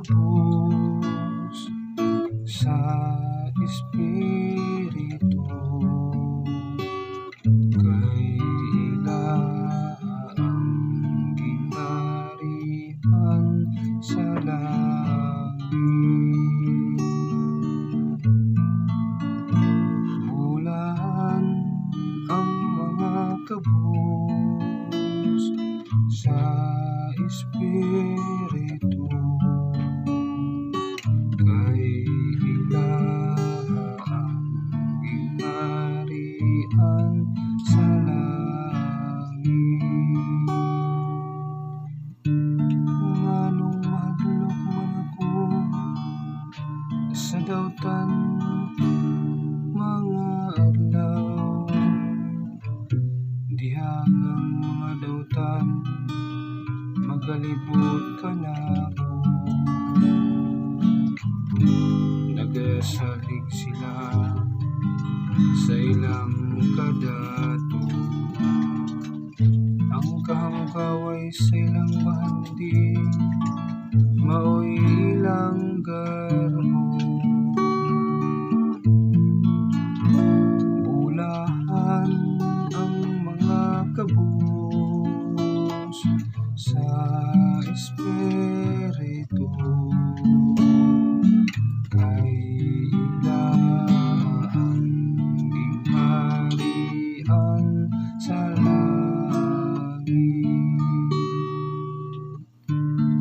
Kabus sa Espiritu, kay ila ang gingharian sa langit. Bulahan ang mga kabus sa Espiritu, kay ila ang gingharian sa langit. Nganong mahadlok man ako sa dautan mga adlaw, diha nga ang mga dautan magalibot kanako? Nagasalig sila sa ilang kadato. Ang kahamukaway sa ilang bahandi mao'y ilang garbo. Bulahan ang mga kabus sa Espiritu, kay ila ang gingharian sa langit.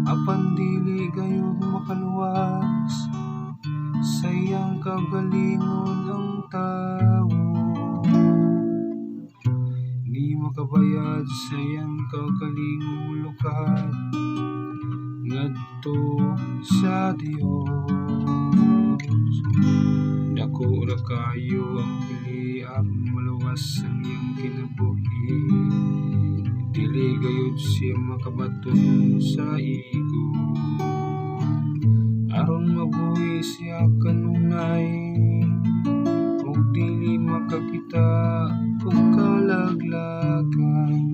Apan dili gayud makaluwas sa iyang kaugalingon ang tawo, ni makabayad sa iyang kaugalingong lukat ngadto sa Dios. Dako ra kaayo ang bili aron maluwas ang iyang kinabuhi. Dili gayud siya makabaton sa igo. Aron mabuhi siya kanunay ug dili makakita og kalaglagan.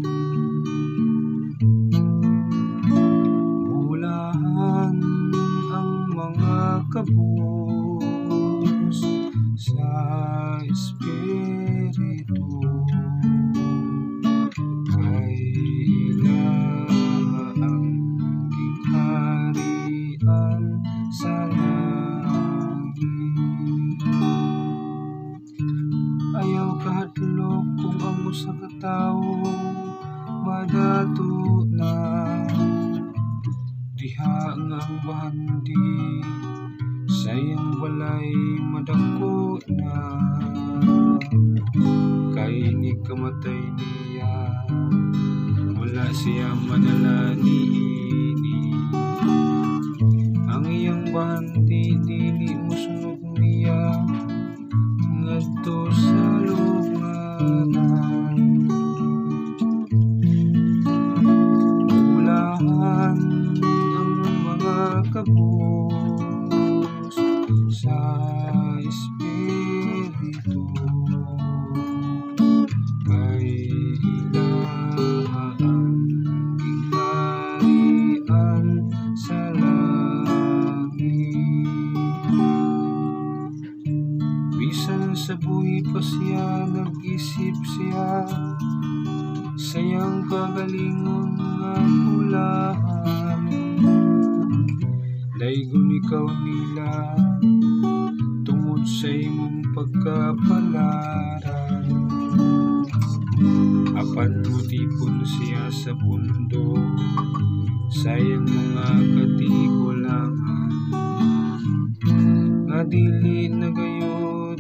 Bulahan ang mga kabus sa Espiritu, kay ila ang gingharian sa langit. Ayaw kahadlok kung ang usa ka tawo madato na, diha nga ang bahandi sa iyang balay madako na. Kay inig kamatay niya, wala siya madala niini. Ang iyang bahandi dili mosunod niya ngadto sa lubnganan. Bulahan ang mga kabus sa Espiritu, kay ila ang gingharian sa langit. Bisan sa buhi pa siya, nag-isip siya sa iyang kaugalingon nga bulahan. Daygon ikaw nila tungod sa imong pagkapalaran. Apan motipon siya sa pundo sa iyang mga katigulangan, nga dili na gayud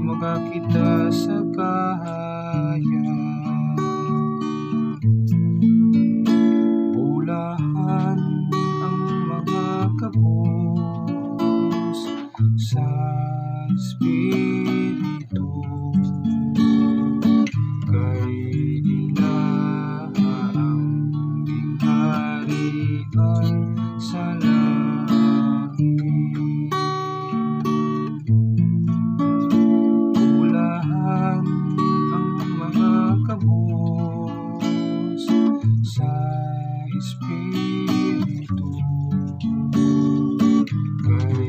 makakita sa kahayag. Bulahan ang mga kabus sa Espiritu, kay ila ang gingharian sa langit. Bulahan ang mga kabus sa Espiritu. Kay